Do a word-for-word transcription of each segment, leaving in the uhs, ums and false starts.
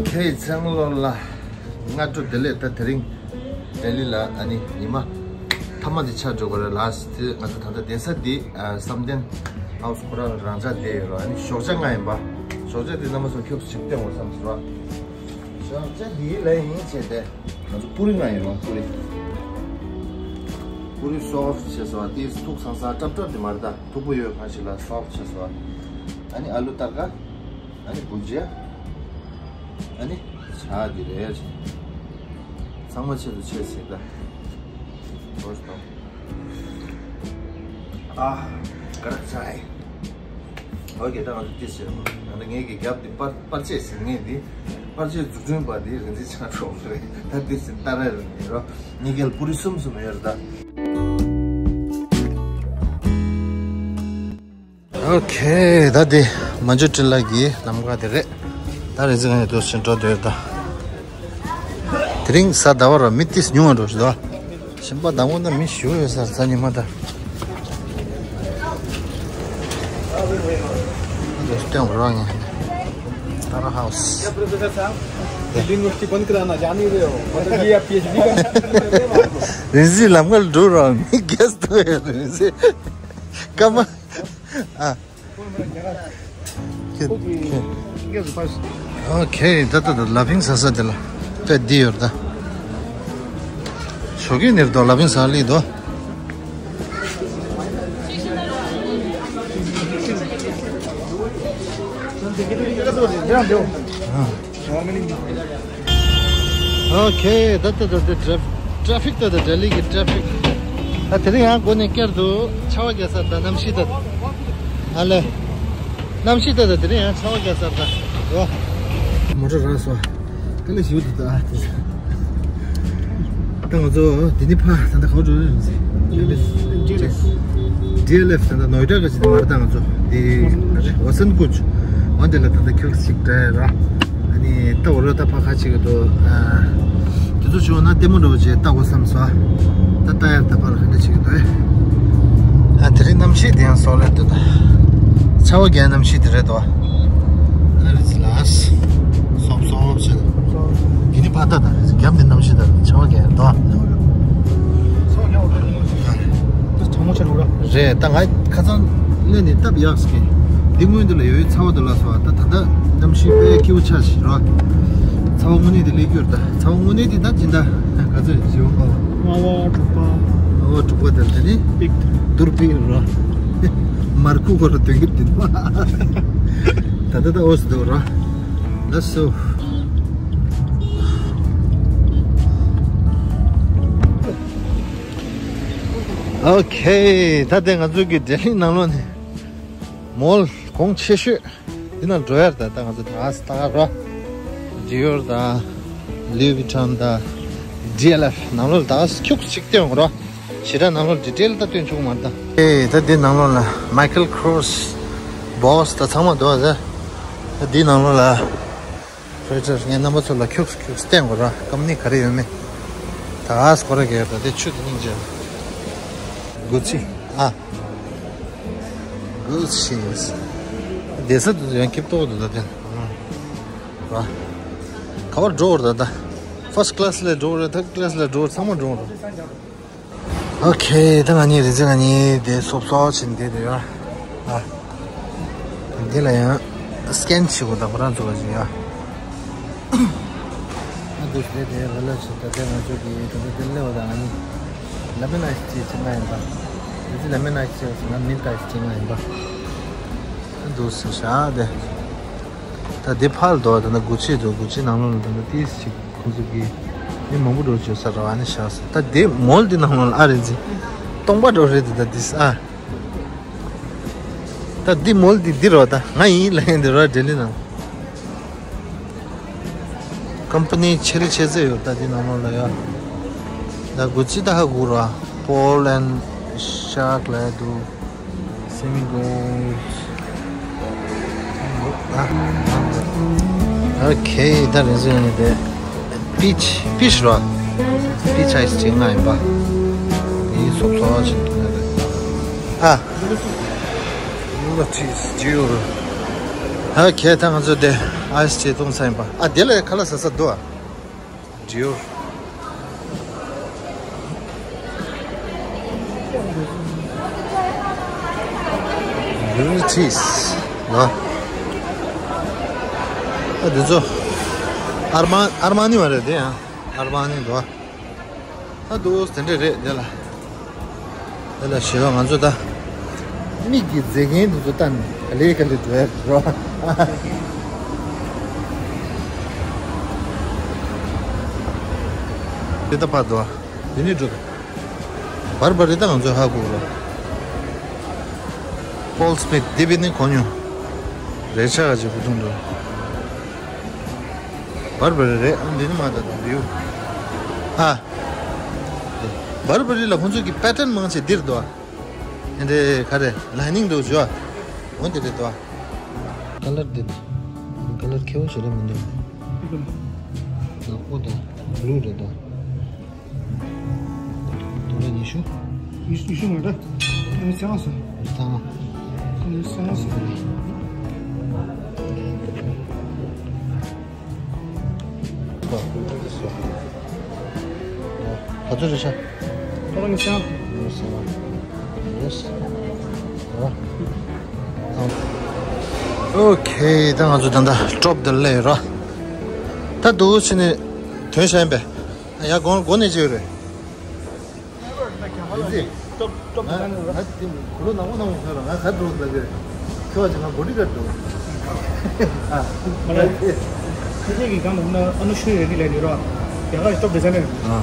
ཁྱེད་ཚང་ལོ་ལ་སྔ་དྲོ་བདེ་ལེགས། ད་དེ་རིང་ལྡི་ལི་ལ་ཨ་ནི་ཉི་མ་མཐའ་མ་དེ་ཆགས་འགྲོ་གི་རེད་ལ། དེ་ང་ཚོ་ད་ལྟ་བསྡད་ས་འདི་ཨ་བསམ་གཏན་ཧའུ་སི་ཁོ་རང་རང་འཇགས་བསྡད་ཡོད་རེད། ཨ་ནི་ཞོགས་ཇ་ང་ཡིན་པ། ཞོགས་ཇ་དེ་རྣམ་པ་ཚོ་ཁྱོད་ཚོ་ཞིག་བསྟན་འོང་བསམ་སོང་ར། ཞོགས་ཇ་འདི་ལ་ཡིན་བྱས་ཏེ། ང་ཚོ་པུ་རི་ང་ཡིན་རོ། པུ་རི། པུ་རི་སོབ་བྱས་སོ། ཏིས་ཐུག་སང་ས་ཀྲབ་ཀྲབ་དེ་མ་རེད། ད་ཐུག་པོ་ཡོད་གང་ཞིག་ལ་སོབ་བྱས་སོ། ཨ་ནི་ཨ་ལུ་ཏར་ཀ། ཨ་ནི་བུ་ཇི་ཡ། ཨ་ནི་ཇ་དེ་རེད། ཚང་མ་ཆེད་དུ་ཆེད་ཟིན་ད། ཨ། ག་རེ་ཆགས་ཡིན། ཨོ་ཀེ། ད་ང་ཚོ་ཏིས་བྱས་རོ། ད་ངེད་ཀྱི་རྒྱབ་དེ་པར་པར་ཆས་ཟིན་ངེས་འདི། པར་ཆས་འཛུགས་སྐྲུན་པ་འདི་རིན་འཛིན་ཆང་ཧྲོག་རེད། ད་ཏིས་བྱས་ཏ་ར་རུ་ནི་རོ། ཉི་གེལ་པུ་རི་གསུམ་གསུམ་ཡོད་རེད་ད། ཨོ་ཁེ། ད་དེ་མ་ཇུ་ཏྲི་ལ་གི་ལམ་ཁ་དེ་རེད། ད་རེ་ཟིག་ནས་འགྲོ་ཞིག་འགྲོ་འདོད་ད། དེ་རིང་གཟའ་ཟླ་བ་ར་མི་ཏིས་ཉུང་བ་འགྲོ་ཞིག་ད། ཞིམ་པ་དང་པོ་ན་མི་ཞུ་ཡོད་ས་རེད་ཉི་མ་ད། འདི་སྟོན་རོགས་ངས། ཏཱ་ར་ཧའུ་སི། दिल्ली यूनिवर्सिटी बंद कराना जान ही रहे हो, मतलब ये आप पीएचडी करने। རིན་འཛིན་ལམ་ཁར་འགྲོ་རོགས། མི་རྒྱས་ཏུ་ཡོད་རིན་འཛིན། སྐར་མ། ཨ། ཁྱེད་ཁྱེད། ཨོ་ཁེ། ད་ད་ད་ལ་ཕིང་ཟ་ས་དེ་ལ་དཔེ་འདི་ཡོད་ད། ཞོགས་ཀས་ནེར་དོ་ལ་ཕིང་ཟ་ལི་དོ། ཨོ་ཁེ། ད་ད་ད་ད་ཏྲ་ཕིག་ད་ད་ལྡི་ལི་གི་ཏྲ་ཕིག་ད་དེ་རིང་ཡང་སྒོ་ནས་བསྐྱར་དུ་ཆར་པ་རྒྱག་ས་ད་གནམ་གཤིས་ད། ཨ་ལེ། གནམ་གཤིས་ད་ད་དེ་རིང་ཡང་ཆར་པ་རྒྱག་ས་ད། ཨོ། མོ་ཊ་རག་སོང་། དཀའ་ལས་ཞིག་འདུག་ད། ད་ང་ཚོ་འདི་ནས་ཕར་ད་ལྟ་ག་པར་འགྲོ་རེད་ཟེར། ཌི་ཨེལ་ཨེཕ། ཌི་ཨེལ་ཨེཕ། ད་ལྟ་ནོའི་ཌ་ག་ཅིག་མ་རེད་ད། ང་ཚོ་འདི་ཝ་སན་ཀུཇ། འོ་འདི་ལ་ད་ལྟ་ཁྱོད་ཅིག་འདྲ་ར། ཨ་ནི་ད་འོ་རོ་ད་ཕ་ཁ་ཅིག་གི་འདུག་ཨ། དེ་ཚོ་བྱུང་ན་ལྟད་མོ་འདྲ་བོ་ཅིག་ལྟ་དགོས་བསམ་སོང་། ད་ལྟ་ཡར་ད་ཕར་ལ་ག་འདྲ་ཅིག་གི་འདུག་ཨ། དེ་རིང་གནམ་གཤིས་དེ་ཡང་སོག་ལེ་འདུག་ད། ཆར་པ་རྒྱག་གནམ་གཤིས་དེ་རེད་དོ། ཨ་རེད་ཟེར་ལགས། སོབ་སོབ་བྱས། འདི་ནི་ཕ་ད་ད་རེད་ཟེར། རྒྱབ་འདི་གནམ་གཤིས་ད་ཆར་པ་རྒྱག་ཡར་དོ། ད་གྲང་མོ་ཆེ་རུ་ར། རེད། ད་ང་ཁ་སང་སླེབས་ནས་སྟབས་ཡག་ཟེར་གི། འདི་སྔོན་དུ་ལ་ཡོད་ཡོད་ཚ་བ་དུ་ལ་སོ། ད་ད་ལྟ་གནམ་གཤིས་དཔེ་སྐྱིད་པོ་ཆགས་ཤིག་རོ། ཚ་བ་དངོས་གནས་དེ་ལས་རྒྱུར་ད། ཚ་བ་དངོས་གནས་དེ་ད་སྦྱིན་བདག་ག་ཚོད་བྱེད་འོང་པ། ལྔ་པ་དྲུག་པ། ལྔ་པ་དྲུག་པ་དེ་ད་ནི་པིག་ཏུ་རུ་པིག་རོ། མར་ཁུ་གོ་ར་དོན་གྱིར་འདིན་པ། ད་ད་ད་ཨོ་སི་དུ་རོ། ལ་སོ། ཨོ་ཁེ། ད་ལྟ་ང་ཚོ་གི་ལྡི་ལི་ནང་ལོགས་ནས་མོལ་གོང་ཆེ་ཤོས་འདི་ནང་འགྲོ་ཡར། ད་ལྟ་ང་ཚོ་ད་སྟག་རོ། ཌི་ཨོར་དང་ལུའི་ཝི་ཊོན་དང་ཌི་ཨེལ་ཨེཕ་ནང་ལོགས་ལ་ད་ཁྱུག་ཅིག་སྟོན་དགོས་རོ། ཞེ་དྲག་ནང་ལོགས་ཌི་ཊེལ་ད་སྟོན་ཆོག་མ་རེད་ད། ཨེ་ད་འདི་ནང་ལོགས་ལ་མའི་ཁལ་ཁོར་སི་བོ་སི་ད་ཚང་མ་འདུག་ཨ། ད་འདི་ནང་ལོགས་ལ། ཕྲོ་ཇེག་ངས་རྣམ་པ་ཚོ་ལ་ཁྱུག་ཁྱུག་བསྟན་དགོས་ར། ཀམ་ནི་ག་རེ་ཡོད་མེད། ད་ཨ་སྐོར་ར་གེ་ད་དེ་ཆུ་དེ་སྙིང་རྗེ། གུ་ཆི། ཨ། གུ་ཆི། བསྡད་ས་དེ་ཡང་ཁེབ་ཏོག་འདུག་ད་དེ། ར། ག་པར་འགྲོ་བར་ད་ད། ཕར་སི་ཊི་ཀི་ལ་སི་ལ་འགྲོ་བར། ཐར་ཌི་ཀི་ལ་སི་ལ་འགྲོ་བར། ཚང་མ་འགྲོ་བར། ཨོ་ཁེ། ད་ང་གཉིས་རེ་ཚེ་ང་གཉིས་དེ་སོབ་སོབ་ཕྱིན་དེ་དེ་ཡོད། ཨ། འདི་ལ་ཡང་སི་ཀེན་བྱེད་དགོས། ད་ཁོ་རང་ཚོ་བ་ཞིག་ཡ། ཨ་འདུག་སེ་དེ་ལ་ལ་ཞིག་ད་ལྟ་ང་ཚོ་གི་ད་ལྟ་དེ་སླེབས་པ་དང་ང་གཉིས་ལ་མེན་ཨའི་སི་ཊི་བྱེད་ང་ཡིན་པ། རེ་ཚེ་ལ་མེན་ཨའི་སི་ཊི་བྱེད་ང་མིན་ཨའི་སི་ཊི་བྱེད་ང་ཡིན་པ། ཨ་འདུག་སེ་བཞག་དེ། ད་འདི་ཕར་ལ་འདུག་ད་ནི་གུ་ཆི་འདུག་གུ་ཆི་ནང་ལོགས་ལ་ད་ནི་ཏིས་ཞིག་ཁོང་ཚོ་གིས་མི་མང་པོ་འགྲོ་བྱོས་ས་ར་བ་ནི་བཞག་སོང་། ད་འདི་མོལ་འདི་ནང་ལོགས་ལ་ཨ་རེ་འཛི་སྟོང་པ་འགྲོ་རེད་འདུག་ད་འདི་ས་ཨ། ད་འདི་མོལ་འདི་འདི་རོ། ད་ང་ཡིན་ལབ་ཡིན་འདི་རོ། ལྡི་ལི་ནང་ཀམ་པ་ནི་ཆེ་རི་ཆེ་ཟེར་ཡོད། ད་འདི་ནང་ལོགས་ལ་ཡ་ད་གུ་ཆི་ད་ཧ་གོ་ར། Pearl and Shark ལབ་འདུག Semi gold. ཨོ་ཁེ། ད་རེ་ཟུང་ནི་དེ་པིཆ་པིཆ་རོ། པིཆ་ཨའི་སི་ཊི་ང་ཡིན་པ། འདི་སོབ་སོབ་ཕྱིན་འདུག་ཨ། ལོ་ཊིས་ཇིའོ། ཨ་ཁེ་ད་ང་ཚོ་དེ་ཨའི་སི་ཊི་བཏུང་ས་ཡིན་པ། ཨ་དེ་ལ་ཁ་ལག་ཟ་ས་འདུག་ཨ། ཇིའོ། ལོ་ཊིས་ལ། ཨ་དེ་ཚོ་ཨར་མ་ཨར་མ་ནི་བ་རེད་དེ་ཡང་། ཨར་མ་ནི་འདུག་ཨ། ད་འདུག་དེ་འདྲས་རེད་དེ་ལ། དེ་ལ་ཞེས་པ་ང་ཚོ་ད། མིག་གི་མཛེས་རྒྱན་འདི་ཚོ་ལྟ་ནས་ག་ལེ་ག་ལེ་འགྲོ་ཡ་རོ། དེ་ད་ཕར་འགྲོ། དེ་ནས་འགྲོ། བར་བར་རེད་ད་ང་ཚོ་ཧ་གོ་རོ། ཕོལ་སི་མིཐ་དེ་བི་ནི་གོ་མྱོང་། རེ་ཆ་ག་ཅིག་བུ་ཐུང་འགྲོ། བར་བར་རེད། ཨ་འདི་ནི་མ་ད་ད་རིའུ། ཨ། བར་བར་རི་ལ་ཁོང་ཚོ་གི་པེ་ཊན་མང་ཆེ་འདིར་འདུག་ཨ། འདི་ག་རེ་ལའི་ནིང་འདུག་ཇོ། འོ་འདི་རེད་འདུག་ཨ། ཀ་ལར་འདི། ཀ་ལར་ཁེ་བོ་ཞེ་དྲག་མི་འདུག་ནག་པོ་དང་བླུ་རེད་འདུག་དོ་ར་ཉི་ཤུ། ཉི་ཤུ་མ་རེད། ཨ་ནི་སེང་སོ། ཨ་ནི་སེང་སོ། ག་ཚོད་རེད་ཤག་དོ་ར་ཉི་ཤུ། ཡེས། ཨོ་ཁེ། ད་ང་ཚོ་ད་ལྟ་ཊོབ་དེ་སླེབས་ར། ད་འདུག་ཕྱི་ནས་ཐོན་ཤག་ཡིན་པས། ཡ་སྒོ་སྒོ་ནས་བྱེད་རེད། ལིན་ཙི། ཊོབ་ཊོབ་ང་ང་དེ་གུ་ལོ་ནག་པོ་ནག་པོ་ཁྱོད་ལ་ང་ག་འགྲོ་ལ་གི། ཁྱོད་ཅིག་ང་བོ་ཌི་གར་འགྲོ། ཨ། མ་ལ། ཁྱེད་ཀྱི་སྒང་ལ་ན་ཨ་ནུ་ཤྲི་རེ་ཌི་ལབ་ནི་རོ། རྒྱ་གར་གྱི་ཊོབ་ཌི་ཛའི་ནར། ཨ།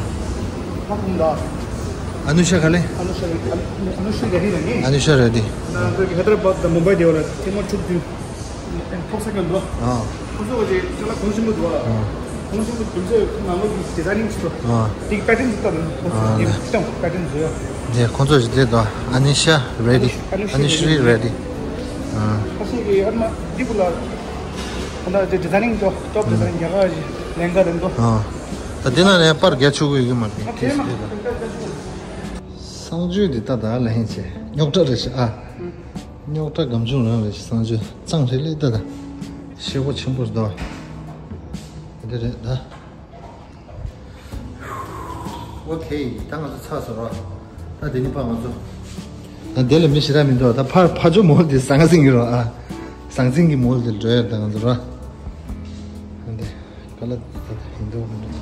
ཧ་གོ་མ་ད། ཨ་ནུ་ཤ་ག་ལེ། ཨ་ནུ་ཤྲི་རེ་ཌི། ཨ་ནུ་ཤྲི་རེ་ཌི་ལབ་ནི། ཨ་ནུ་ཤྲི་རེ་ཌི། ན་ཁོས་ཀྱི་ཧའི་དར་བཱད་དང་མུམ་བྷའི་དེ་བ་ལ་ཐེངས་མ་དྲུག་བདུན། ཐོག་ས་ཀྱང་འདུག་ཨ། ཁོང་ཚོ་གི་ཅིག་ཅ་ལག་གོང་ཆེན་པོ་འདུག་ཨ། ཨ། གོང་ཆེན་པོ་དེ་ཚོའི་ནང་ལོགས་ཀྱི་ཌི་ཛའི་ནིང་ཅིག་འདུག་ཨ། དེ་གི་པེ་ཊན་ཅིག་བཏབ་ནས་ཁོང་ཚོ་ཨ། དེ་གི་སྟེང་པེ་ཊན་བཟོ་ཡ། དེ་ཁོང་ཚོ་ཞིག་དེ་དང་ཨ་ནི་ཤ་རེ་ཌི། ཨ་ནི་ཤྲི་རེ་ཌི། ཨ། ཁ་ཤས་ཀྱིས་ཨ་མ་འདི་བུ་ལ་ཁོང་ཚོ་ཌི་ཛའི་ནིང་ཅོ་ཊོབ་ཌི་ཛའི་ནིང་རྒྱ་གར་ལེན་ག་རེད་འདུག་ཨ། ད་དེ་ན་ནས་པར་རྒྱ་ཆུ་གི་ཡོད་མ་རེད། ཨ་དེ་མ། གསང་སྤྱོད་འདི་ལྟ་ད་ལ་ཧིན་ཆེ་རྙོག་དྲ་རེད་ཤག་ཨ། རྙོག་དྲ་སྒམ་ཆུང་རང་རེད་ཤག་གསང་སྤྱོད་གཙང་རེད་ལེ་ད་ད། ཤེལ་སྒོ་ཆེན་པོ་ཟེར་དོ། འདི་རེད་ད། ཨོ་ཁེ། ད་ང་ཚོ་ཚར་སོང་རོ། ད་འདི་ནི་ཕར་ང་ཚོ། ད་འདི་ལ་མི་ཞེ་དྲག་མི་འདུག་ད་ཕར་ཕར་ཕྱོགས་མོལ་དེ་ཟང་ཟིང་གི་རོ་ཨ། ཟང་ཟིང་གི་མོལ་དེ་འགྲོ་ཡ་ད་ང་ཚོ་རོ། འདི་ག་ལ་ད་ད་ཧིན་དུ་མི་འདུག་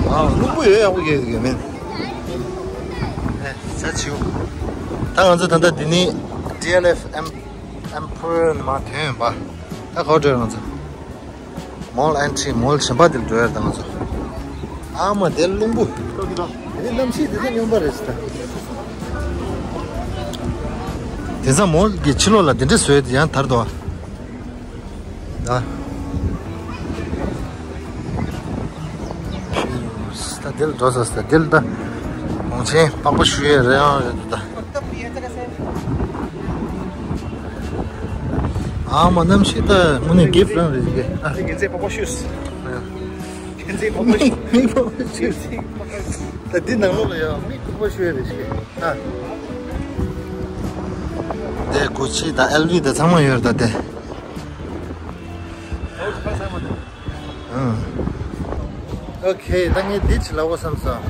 ཨ་རླུང་བུ་ཡོད་ཡག་པོ་རྒྱག་གི་ཡོད་མེད། ཨེ་ཟ་བྱིའུ། ད་ང་ཚོ་ད་ལྟ་འདི་ནི་ཌི་ཨེལ་ཨེཕ་ཨེམ་ཨེམ་ཕུ་ར་ནི་མ་ཐོན་ཡོད་པ། ད་ག་པར་འགྲོ་ཡ་ང་ཚོ། མོལ་ཨེན་ཊི་རི་མོལ་གཞན་པ་དེར་འགྲོ་ཡ་ད་ང་ཚོ། ཨ་མ་དེ་རླུང་བུ། དེ་གནམ་གཤིས་དེ་ཚོ་སྨྱོན་པ་རེད་ཟེར་ད། དེང་སང་མོལ་གྱི་ཕྱི་ལོགས་ལ་དེ་འདྲ་བཟོས་ཏེ་ཡང་དར་དོ། ད། ད་དེར་འགྲོ་ས་ཟེར་དེར་ད། གོང་ཆེན་པགས་པ་བཤུ་ཡས་རེད་ཨང་རེད་ད། ཨ་མ་གནམ་གཤིས་ད་དངོས་གནས་གིཕ་རང་རེད་ཀྱི། ཨ། དེ་ངན་ཚད་པགས་པ་བཤུས། ངན་ཚད་པགས་པ་བཤུས། མིག་པགས་པ་བཤུས། ད་འདི་ནང་ལོགས་ལ་ཡང་མིག་པགས་པ་བཤུས་རེད་ཀྱི། ཨ། དེ་གུ་ཅི་དང་ཨེལ་ཝི་དང་ཚང་མ་ཡོད་རེད་ད་དེ། ཨོ་ཁེ། ད་ངས་འདི་ཅིག་ལབ་དགོས་བསམ་སོང་།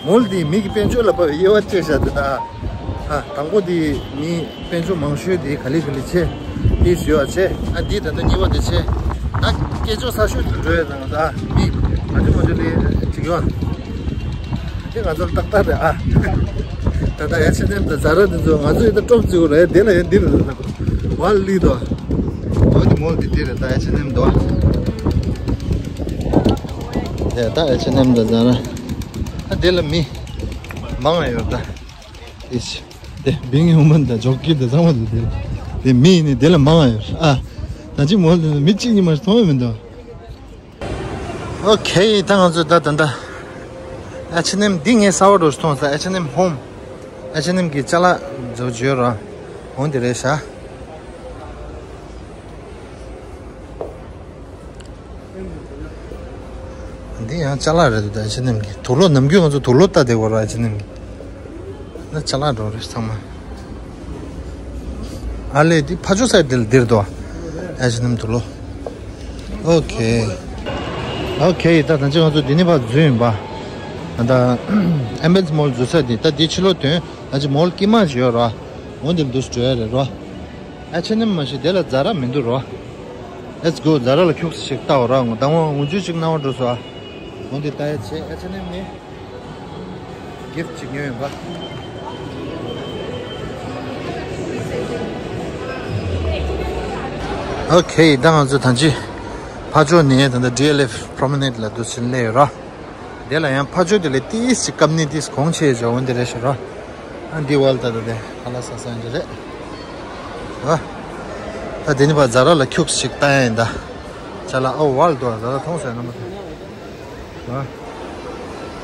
མོལ་འདི་མི་གི་དཔལ་འབྱོར་ལ་དཔག་པའི་དབྱེ་བ་བཅད་བཞག་འདུག་ད། ཨ། དང་པོ་འདི་མི་དཔལ་འབྱོར་མང་ཤོས་འདི་ག་ལེ་ག་ལེ་ཆེ། འདི་བཟོས་པ་ཆེ། ཨ། འདི་ད་ལྟ་གཉིས་པ་འདི་ཆེ། ད་སྐད་ཅོར་ཚ་ཤོས་འདི་འགྲོ་ཡ་དང་ད་མི་ང་ཚོ་ང་ཚོ་ལས་ཅིག་ཡོད། འདི་ང་ཚོར་ཏག་ཏག་རེད་ཨ། ད་ལྟ་ཨེཆ་ཨེན་ཨེམ་དང་ཛ་ར་འདི་ཚོ་ང་ཚོ་ཡི་ད་ཀྲོབ་བརྩི་དགོས་རེད། དེ་ལ་ཡང་འདི་རེད་ད། ཝལ་ལི་དོ། འོ་དེ་མོལ་དེ་དེ་རེད་ད་ཨེཆ་ཨེན་ཨེམ་དོ། དེ་ད་ཨེཆ་ཨེན་ཨེམ་དང་ཛ་ར། ཨ་དེ་ལ་མི་མང་ང་ཡོད་ད། ཨིས། དེ་བིང་ཧུ་མན་དང་ཇོག་ཀི་དང་ཚང་མ་དེ་དེ་ལ། དེ་མི་ནི་དེ་ལ་མང་ང་ཡོད་ཨ། ད་ཅི་མོལ་དེ་མི་གཅིག་གཉིས་མ་མཐོང་ཡ་མི་འདུག་ཨོ་ཁེ། ད་ང་ཚོ་ད་ད་ད་ཨེཆ་ཨེན་ཨེམ་འདི་ངས་གསར་པ་འདྲ་ཞིག་མཐོང་སོང་། ཨེཆ་ཨེན་ཨེམ་ཧོམ། ཨེཆ་ཨེན་ཨེམ་གི་ཅ་ལག་བཟོ་བརྗོད་ར། འོང་དེ་རེད་ཤག་འདི་ཡང་ཅ་ལག་རེད་འདུག་ད་ཨེཆ་ཨེན་ཨེམ་གི་དུག་ལོག་ནམ་རྒྱུན་ང་ཚོ་དུག་ལོག་ལྟ་བསྡད་ཡོད་ར་ཨེཆ་ཨེན་ཨེམ་གི། ཅ་ལག་འགྲོ་རེད་ཚང་མ། ཨ་ལས་འདི་ཕ་ཇོ་སའི་འདིར་འདིར་དོ། ཨེ་ཅི་ནམ་དུ་ལོ། ཨོ་ཁེ། ཨོ་ཁེ། ད་ད་ཅི་ང་ཚོ་འདི་ནི་ཕར་འཛུལ་ཡིན་པ། ད་ཨེམ་བེན་སི་མོལ་འཛུལ་ས་འདི་ད་འདི་ཕྱི་ལོགས་དོན་ད་ཅི་མོལ་དཀྱིལ་མ་ཞིག་ཡོད་ར། འོ་འདིར་འདུག་སེ་འགྲོ་ཡ་རེད་ར། ཨེ་ཆི་ཨེན་ཨེམ་མ་ཤི་དེ་ལ་ཛ་ར་མི་འདུག་རོ། Let's go. ཛ་ར་ལ་ཁྱུག་ཙམ་ཞིག་ལྟ་འོ་ར། ངོ་དང་བོ་ངོ་འཇུ་ཅིག་གནང་བ་འགྲོ་སོ། འོ་འདི་ལྟ་ཡ་ཆེ། ཨེ་ཆི་ཨེན་ཨེམ་ནི་གིཕ་ཊི་ཅིག་ཉོས་ཡོད་པ། ཨོ་ཁེ། ད་ང་ཚོ་ད་ཅི་ཕ་ཇོ་ནས་ད་ལྟ་ཌི་ཨེལ་ཨེཕ་པོ་རོ་མེ་ནེ་ཌི་ལ་འདུག་སེ་སླེབས་ཡོད་ར། དེ་ལ་ཡང་ཕ་ཇོ་དེ་ལས་ཏིས་ཅིག་བཀབ་ནི་ཏིས་གོང་ཆེ་ཇོ་འོན་དེ་རེད་ཤག་ར། ཨ་འདི་ཝལ་ད་ད་དེ་ཧ་ལ་ས་ས་འདི་རེད། ཨ་ད་དེ་ནི་ཕ་ཛ་ར་ལ་ཁྱུག་ཅིག་ལྟ་ཡ་ཡིན་ད། ཅ་ལག་ཨོ་ཝལ་དོ་ཛ་ར་མཐོང་སོང་ན་མ་ཐོང་། ཨ་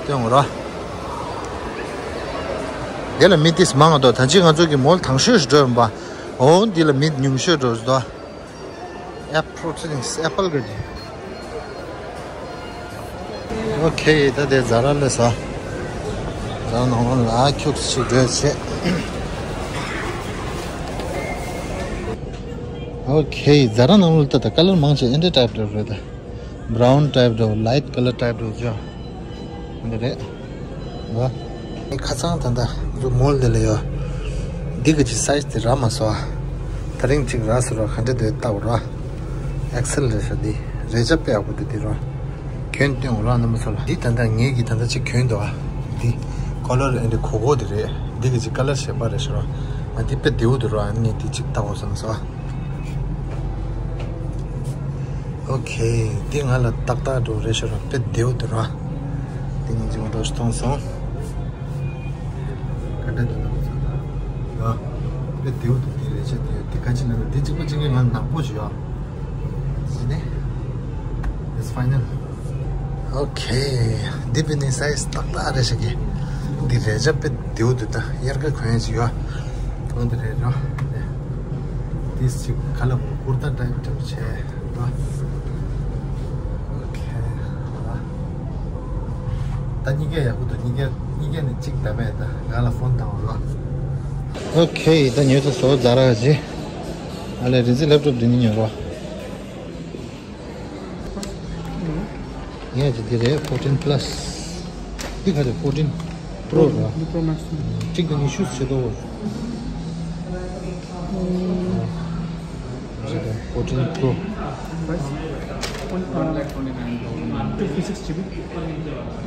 དེ་འོང་ར། དེ་ལ་མི་ཏིས་མང་ང་དོ། ད་ཅི་ང་ཚོ་གི་མོལ་དང་ཤོས་ཤིག་འགྲོ་ཡིན་པ། འོ་འདི་ལ་མི་ཉུང་ཤོས་འགྲོ་ཟེར་དོ། ཨེ་པོལ་ཅི་ནིང་ཨེ་པོལ་གི་ཅི། ཨོ་ཁེ། ད་དེ་ཛ་ར་ལས་ས། ཛ་ར་ནང་ལ་ཁྱུག་ཅིག་འགྲོ་ཆེ། ཨོ་ཁེ། ཛ་ར་ནང་ལ་ད་ད་ཀ་ལར་མང་ཆེ་ཨེ་འདྲ་ཊའིབ་འདྲ་རེད་ད། བྷ་རའུན་ཊའིབ་འདྲ་ལའིཊ་ཀ་ལར་ཊའིབ་འདྲ་ཅོ། འདི་རེད། ཨ། ཁ་སང་ད་ལྟ་འདུག་མོལ་འདི་ལ་ཡོད། འདི་གི་ཅི་སའི་ཛི་དེ་རག་མ་སོང་། ད་རིང་ཅིག་རག་སོང་ར། ག་འདྲ་འདུག་ལྟ་བ་ར། ཨེག་སེལ་རེད་ཤག་འདི། རས་ཆ་དཔེ་ཡག་པོ་འདུག་འདི་ར། གྱོན་སྟོན་འོ་ར་རྣམ་པ་ཚོ་ལ། འདི་ད་ལྟ་ངེད་ཀྱི་ད་ལྟ་ཅིག་གྱོན་འདུག་ཨ། འདི་ཀ་ལར་ཨེ་འདྲ་གོ་གོ་འདི་རེད། འདི་གི་ཅིག་ཀ་ལར་གཞན་པ་རེད་ཤག་ར། ཨ་འདི་དཔེ་བདེ་པོ་འདུག་ར། ཨ་ངས་འདི་ཅིག་ལྟ་དགོས་བསམ་སོང་ཨ། ཨོ་ཁེ། འདི་ང་ལ་ཏག་ཏག་འགྲོ་རེད་ཤག་ར། དཔེ་བདེ་པོ་འདུག་ར། འདི་ངས་ཅིག་མ་གཏོགས་ཤིག་མཐོང་སོང་། ག་འདྲ་འདུག་ལྟ་བུ་ཚོ། ཡ། དཔེ་བདེ་པོ་འདུག་འདི་རས་ཆ་དེ་ཡོད། འདི་ག་ཅི་ན་འདི་གཅིག་པ་གཅིག་རྐྱང་ང་ནག་པོ་ཞིག་ཡོད། ཟིན་ནས། It's final. Okay. འདི་དཔེ་ནི་སའི་ཛི་ཏག་ཏག་རེད་ཤག་གི། འདི་རས་ཆ་དཔེ་བདེ་པོ་འདུག་ད་དབྱར་ཁ་གོན་ཡ་ཅིག་ཡོད། འོ་འདི་རེད་ར། འདི་ཅིག་ག་ལ་ཀུར་ཏ་ཊའིབ་འདྲ་བྱས། ཨོ་ཁེ། ད་གཉིས་ཀ་ཡག་པོ་འདུག་གཉིས་ཀ་གཉིས་ཀ་ནས་གཅིག་བདམས་པས་ད་ང་ལ་ཕོན་བཏང་རོགས། ཨོ་ཁེ། ད་ཉོས་ཚར་སོང་ཛ་ར་གི། ཨ་ལས་རིན་ཆེན་ལེབ་ཊོབ་འདི་ནི་ཉོས་རོགས། ངས་ཀྱི་འདི་རེད། ཕོར་ཊིན་པ་ལ་སི། འདི་ག་རེ། ཕོར་ཊིན་པོ་རོ་ར། འདི་པོ་རོ་མེག་སི། གཅིག་དང་གཉིས་ཤུ་ཟེར་དོ། ཕོར་ཊིན་པོ་རོ། Price? One, uh, two fifty-six G B.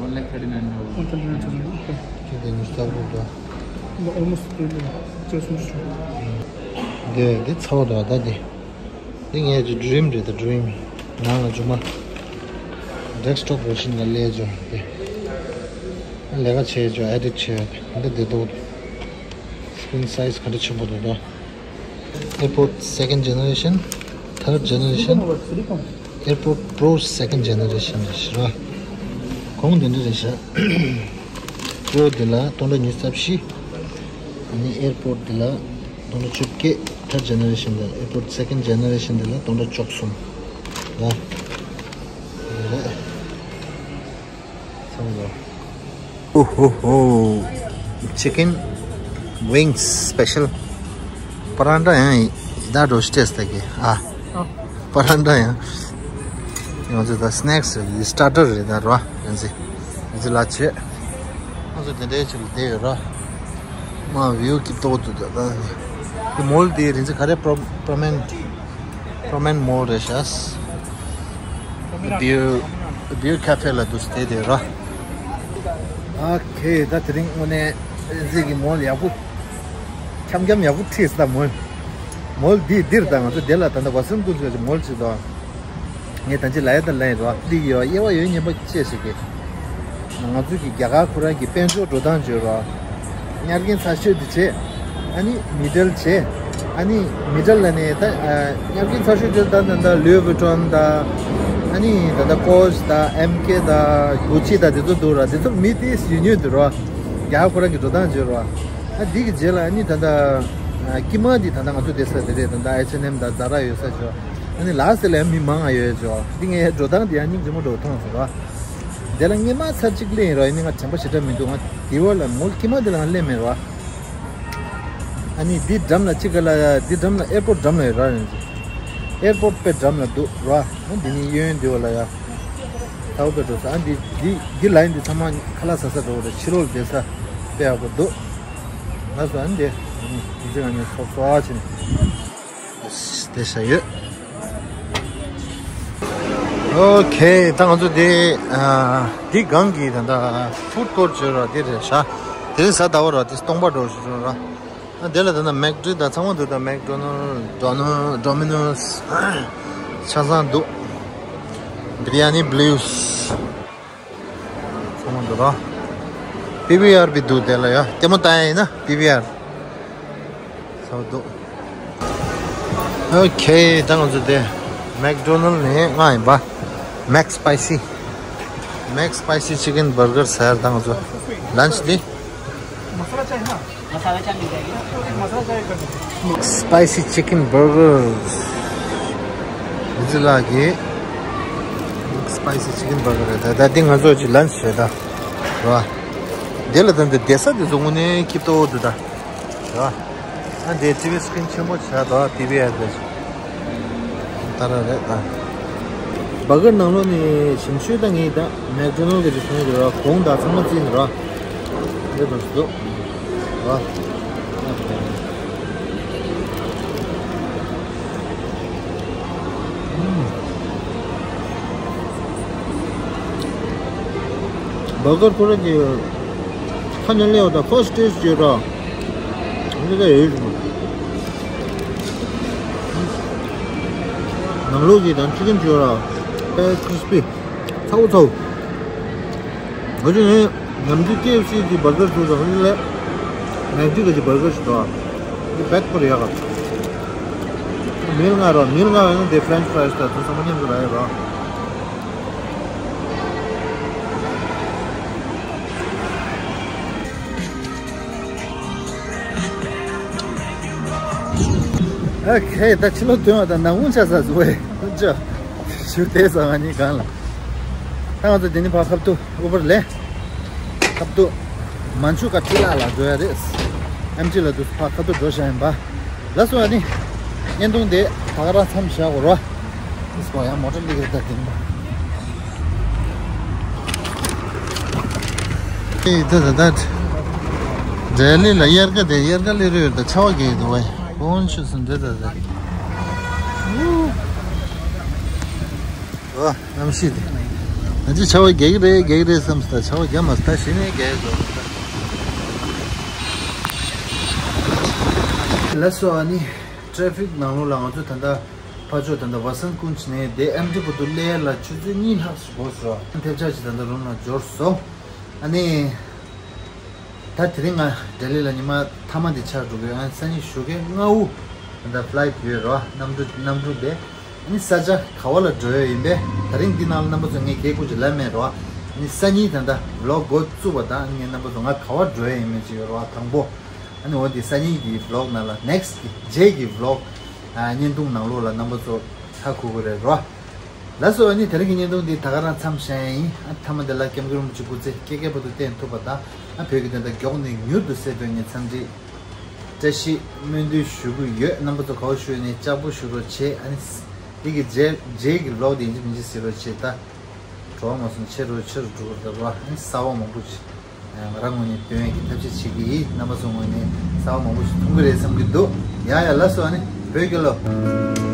One lakh thirty-nine thousand. One twenty-nine thousand. Okay. གཅིག་དང་གཉིས་ཤུ་རྩ་དྲུག་འདུག Almost three million. Just missed. འདི་འདི་ཚ་བོ་འདུག་ད་འདི། འདི་ངའི་ཌི་རིམ་རེད་ད། ཌི་རིམ། ནང་ལ་མཇུག་མ་ཌེ་སི་ཊོབ་བར་ཤན་ལ་སླེབས་བྱུང་སྟེ། ལས་ཀ་བྱས་བྱུང་། ཨེ་ཌིཊ་བྱས་ཡོད། འདི་བདེ་ཏོག་ཏོ། སི་ཀི་རིན་སའི་ཛི་ག་འདྲ་ཆེན་པོ་འདུག་ད། ཨེར་པོཌ་སེ་ཀེན་ཌི་ཇེ་ནེ་རེ་ཤན། ཐརཌ་ཇེ་ནེ་རེ་ཤན། ཨེར་པོཌ་པོ་རོ་སེ་ཀེན་ཌི་ཇེ་ནེ་རེ་ཤན་རེད་ཤག་ར། གོང་དེ་འདྲ་རེད་ཤག་པོ་རོ་དེ་ལ་སྟོང་ཕྲག་ཉི་ཤུ་རྩ་བཞི། ཨ་ནི་ཨེར་པོཌ་དེ་ལ་སྟོང་ཕྲག་བཅོ་བརྒྱད། ཐརཌ་ཇེ་ནེ་རེ་ཤན་དང་ཨེར་པོཌ་སེ་ཀེན་ཌི་ཇེ་ནེ་རེ་ཤན་དེ་ལ་སྟོང་ཕྲག་བཅུ་གསུམ། ལ། རེད། ཚང་མ། ཨོ་ཧོ་ཧོ། ཅི་ཀེན་ཝིང་སི་སི་པེ་ཤལ། པ་རན་ཊ་ཡང་ཡི་ད་འགྲོ་ཤི་ཊེ་སི་ད་གི་ཨ། པ་རན་ཊ་ཡང་། ང་ཚོ་ད་སི་ནེག་སི་ཡི་སི་ཊར་ཊར་རེད་ད་ར། ཡང་ཟི་ཡང་ཟི་ལ་ཆེ། ང་ཚོ་དེ་འདྲའི་ཆེད་ལ་བསྡད་ཡོད་ར། མ་བིའུ་གི་ཏོག་ཏུ་ད་ད་ནི། དེ་མོལ་དེ་རིན་ཆེན་ག་རེ། པྲོ་པྲོ་མེན། པྲོ་མེན་མོལ་རེད་ཤག་བིའུ་བིའུ་ཁ་ཕེ་ལ་འདུག་སེ་བསྡད་དེ་ར། ཨ་ཁེ། ད་དེ་རིང་དངོས་གནས་རིན་ཆེན་གི་མོལ་ཡག་པོ། འཁྱམ་འཁྱམ་ཡག་པོ་ཁྲིད་སོང་ད་མོལ། མོལ་འདི་འདིར་ད་ང་ཚོ་དེ་ལ་ད་ལྟ་ཝ་སི་ཊན་ཀུན་ཟེར་གྱི་མོལ་ཅིག་འདུག་ངས་ད་ཅི་ལ་ཡ་ད་ལ་ཡིན་རོ། འདི་ཡོད་དབྱེ་བ་ཡོད་ཉན་པ་ཅེས་ཞིག་གི། ང་ཚོ་གི་རྒྱ་གར་ཁོ་རང་གི་དཔལ་འབྱོར་འགྲོ་སྟངས་བརྗོད་རོགས། ཉར་མཁན་ཚ་ཤོས་དེ་བྱས། ཨ་ནི་མི་ཌལ་བྱས། ཨ་ནི་མི་ཌལ་ལ་ནས་ད་ཉར་མཁན་ཚ་ཤོས་དེ་ད་ད་ད་ལུའི་ཝི་ཊོན་ད། ཨ་ནི་ད་ད་ཀོ་ཆི་ད་ཨེམ་ཀེ་ད་གུ་ཆི་ད་དེ་ཚོ་འདུག་ར། དེ་ཚོ་མི་དེ་ཡོད་ཉོས་འདུག་ར། རྒྱ་གར་ཁོ་རང་གི་འགྲོ་སྟངས་བརྗོད་རོགས། ཨ་འདི་གི་རྗེས་ལ་ཨ་ནི་ད་ད་དཀྱིལ་མ་འདི་ད་ད་ང་ཚོ་བསྡད་ས་དེ་རེད། ད་ད་ཨེཆ་ཨེན་ཨེམ་ད་ཛ་ར་ཡོད་ས་ཆོ། ཨ་ནི་ལ་སེ་ལ་མི་མང་ང་ཡོད་ཆོ། འདི་ངའི་འགྲོ་སྟངས་འདི་ཨ་སྙིང་རྗེ་མོ་འགྲོ་མཐོང་སོང་ར། དེ་ལ་སྔས་མ་ཚར་གཅིག་ལེན་ཡིན་རོ། ཡིན་ནི་ང་དྲན་པ་ཞེ་དྲག་མི་འདུག་ང་དེ་བར་ལ་མོལ་དཀྱིལ་མ་དེ་ལ་ང་ལེན་མེད་རོ། ཨ་ནི་འདི་འགྲམ་ལ་གཅིག་ག་ལ་ཡ། འདི་འགྲམ་ལ་ཨེར་པོར་ཊི་འགྲམ་ལ་ཡོད་ར། ཡིན་ཅི་ཨེར་པོར་ཊི་དཔེ་འགྲམ་ལ་འདུག་ར། ཨ་འདི་ནི་གཡས་གཡོན་འདི་བ་ལ་ཡ། ཐའོ་པེ་འགྲོ་ས། ཨ་འདི་འདི་འདི་ལའིན་འདི་ཚང་མ་ཁ་ལག་ཟ་ས་འགྲོ་བ་རེད། ཕྱི་ལོགས་བསྡད་ས་དཔེ་ཡག་པོ་འདུག་ལགས་སོ། ཨ་ནི་འདི་ཨ་ནི་འདི་ཚོ་ང་ཚོ་ཚོགས་གཙོ་ཨ་ཕྱིན་བསྡད་ས་ཡོད། ཨོ་ཁེ། ད་ང་ཚོ་དེ་ཨ་འདི་སྒང་གི་ད་ལྟ་ཕུཌ་ཀོར་ཊི་བརྗོད་ར་དེ་རེད་ཤག་དེ་རིང་གཟའ་ཟླ་བ་ར། དེ་སྟོང་པ་འགྲོ་ཞུ་ར། ཨ་དེ་ལ་ད་ལྟ་མེག་ཌི་ད་ཚང་མ་འདུག་ད་མེག་ཌོ་ནལ་ཌོ་ནལ་ཌོ་མི་ནོས་ཆ་ཚང་འདུག་བི་རི་ཡ་ནི་བྷི་ལིའུ་སི་ཚང་མ་འདུག་ར། པི་བི་ཨར་བི་འདུག་དེ་ལ་ཡ་ལྟད་མོ་ལྟ་ཡ་ཡིན་ན་པི་བི་ཨར། ཚ་བ་འདུག་ཨོ་ཁེ། ད་ང་ཚོ་དེ་མེག་ཌོ་ནལ་ནས་མངགས་ཡིན་པ། མེག་སི་པའི་སི། མེག་སི་པའི་སི་ཅི་ཀན་བར་གར་ཟེར། ད་ང་ཚོ་ལན་ཆི་དེ། སི་པའི་སི་ཅི་ཀན་བར་གར། འདི་ཚོ་ལགས་ཀྱི་སི་པའི་སི་ཅི་ཀན་བར་གར་རེད། ད་ད་འདི་ང་ཚོ་ཅིག་ལན་ཆི་བྱེད་ད་ར། འདི་ལ་ད་འདི་བསྡད་ས་འདི་ཚོ་དངོས་གནས་སྐྱིད་པོ་འདུག་ད་ར། ཨ་འདི་ཊི་བི་སི་ཀི་རིན་ཆེན་པོ་ཆགས་འདུག་ཊི་བི་ཨར་དེ་ལྟར་རེད་ད། བར་གར་ནང་ལོགས་ནས་ཞིམ་ཤོས་ད་ངས་ད་མེག་ཌོ་ནལ་གྱི་རེ་མཐོང་གི་ར། གོང་ད་ཚང་མ་རྩིས་ནི་ར། རེད་འདུག་འདུག་ར། བར་གར་ཁོ་རང་གི་ཁ་ནས་སླེབས་པ་དང་ཕར་སི་ཊེ་ཇི་བརྗོད་ར། འདི་ལྟར་ཡོད་བྱུང་། ནང་ལོགས་ཀྱི་དང་ཅི་ཀན་བརྗོད་ར། དཔེ་ཁི་རི་སི་པི། ཚ་བོ་ཚ་བོ། ང་ཚོ་ནི་ཉམས་ཅིག་ཀེ་ཨེཕ་སི་གི་བར་གར་བཟོས་དང་ལས་མེག་ཌི་གི་བར་གར་ཞིག་འདུག་འདི་བེག་པོར་ཡག་ག་མིལ་ལྔ་ར། མིལ་ལྔ་ཡོད་ན་དེ་ཕི་རེན་ཆི་ཕི་རའི་སི་དང་དེ་ཚང་མ་མཉམ་དུ་རག་ཡོད་ར། ཨ་ཁེ། ད་ཕྱི་ལོགས་ཐོན་པ་དང་ནམ་གུང་ཆགས་ཚར་སོང་བས། ཁོ་ཚོ་ཞུ་བསྡད་སོང་། ང་གཉིས་སྒང་ལ། ད་ང་ཚོ་དེ་ནས་ཕར་ཁ་ཐུག་ཨུ་བར་ལེན། ཁ་ཐུག་མན་ཆུ་ཀ་ཊི་ལ་ལ་འགྲོ་ཡ་རེད། ཨེམ་ཊི་ལ་འདུག་ཕར་ཁ་ཐུག་འགྲོ་བཞག་ཡིན་པ། ལགས་སོ། ཨ་ནི་བརྙན་ཐུང་དེ་ད་ག་རང་མཚམས་བཞག་གོ་ར། ཨིས་པ་ཡང་མོ་ཊ་སླེབས་ཀྱི་རེད་ད། དེ་ནས་ཨེ་ད་ད་ད། ལྡི་ལི་ལ་དབྱར་ཁ་དེ། དབྱར་ཁ་སླེབས་རེད་ད། ཆར་པ་རྒྱག་གི་འདུག་བས། ཀོན་ཆུ་སུ་འདི་ད་ད། ཨོ་གནམ་གཤིས་དེ། ང་ཚོས་ཆར་པ་རྒྱག་གི་རེད་རྒྱག་གི་རེད་བསམ་སོང་། ད་ཆར་པ་རྒྱག་མ་སོང་། ད་གཞི་ནས་རྒྱག་དགོས། ལགས་སོ། ཨ་ནི་ཊེ་ཕིག་ནང་ལོགས་ལ་ང་ཚོ་ད་ལྟ་ཕར་ཕྱོགས་ད་ལྟ་ཝ་སན་ཀུན་ཇི་ནས་དེ་ཨེམ་ཊི་བར་དུ་སླེབས་ལ་ཆུ་ཚོད་གཉིས་ལྷག་ཙམ་འགོར་སོང་། ཐེབས་ཆག་ཅིག་ད་ལྟ་རུམ་ལ་འབྱོར་སོང་། ཨ་ནི་ད་དེ་རིང་ང་ལྡི་ལི་ལ་ཉི་མ་མཐའ་མ་དེ་ཆགས་འགྲོ་གི་ཡོད། ཨ་ནི་སང་ཉིན་ཞོགས་ཀས་སྔ་པོ་ད་ལྟ་ཕི་ལའིཊ་ཡོད་རེད་བ། གནམ་གྲུ་གནམ་གྲུ་དེ། ཨ་ནི་ས་ཆ་ག་བ་ལ་འགྲོ་ཡ་ཡིན་པས། དེ་རིང་འདི་ནང་ལ་རྣམ་པ་ཚོ་ངས་སྐད་སྐུར་ཅིག་ལབ་མེད་རོ། ཨ་ནི་སང་ཉིན་ད་ལྟ་བི་ལོག་འགོ་བཙུགས་པ་དང་། ཨ་ནི་ངས་རྣམ་པ་ཚོ་ང་ག་བ་འགྲོ་ཡ་ཡིན་མིན་ཅིག་ཡོད་རོ། དང་པོ། ཨ་ནི་འོ་འདི་སང་ཉིན་གྱི་བི་ལོག་ནང་ལ། ནེག་སི་ཊི་གི་རྗེས་ཀྱི་བི་ལོག་ཨ་བརྙན་ཐུང་ནང་ལོགས་ལ་རྣམ་པ་ཚོ་ཧ་གོ་གི་རེད་རོ། ལགས་སོ། ཨ་ནི་དེ་རིང་གི་བརྙན་ཐུང་འདི་ད་ག་རང་མཚམས་བཞག་ཡ་ཡིན། ཨ་མཐའ་མ་དེ་ལ་སྐྱབས་མགོན་རིན་པོ་ཆེ་སྐུ་ཚེ་བསྐལ་བརྒྱའི་བར་དུ་བརྟན་ཐུབ་པ་དང་། ཨ་བོད་ཀྱི་བདེན་མཐའ་མགྱོགས་ནས་མྱུར་དུ་གསལ་ཐུབ་ཡ་ངས་འཚམས་འདྲི་བཀྲ་ཤིས་སྨོན་འདུན་ཞུ་གི་ཡོད། རྣམ་པ་ཚོ་ག་བ་བཞུགས་ནས་ལྕགས་པོ་བཞུགས་རོགས་བྱེད། ཨ་ནི་འདི་གི་རྗེས་རྗེས་ཀྱི་བི་ལོག་དེ་ཡིན་གཅིག་མིན་གཅིག་གཟིགས་རོགས་བྱེད་ད། བྲོ་བ་མ་སོང་ཆེ་རུ་ཆེ་རུ་འགྲོ་གི་རེད་བ། ཨ་ནི་གསར་པ་མང་པོ་ཅིག་ང་རང་ངོས་ནས་སྟོན་ཡག་གི་ཐབས་ཤེས་བྱེད་ཀྱི་ཡིན། རྣམ་པ་ཚོ་ངོས་ནས་གསར་པ་མང་པོ་ཞིག་མཐོང་གི་རེད་བསམ་གྱི་འདུག་ཡ་ཡ་ལགས་སོ། ཨ་ནི་བོད་རྒྱལ་ལོ།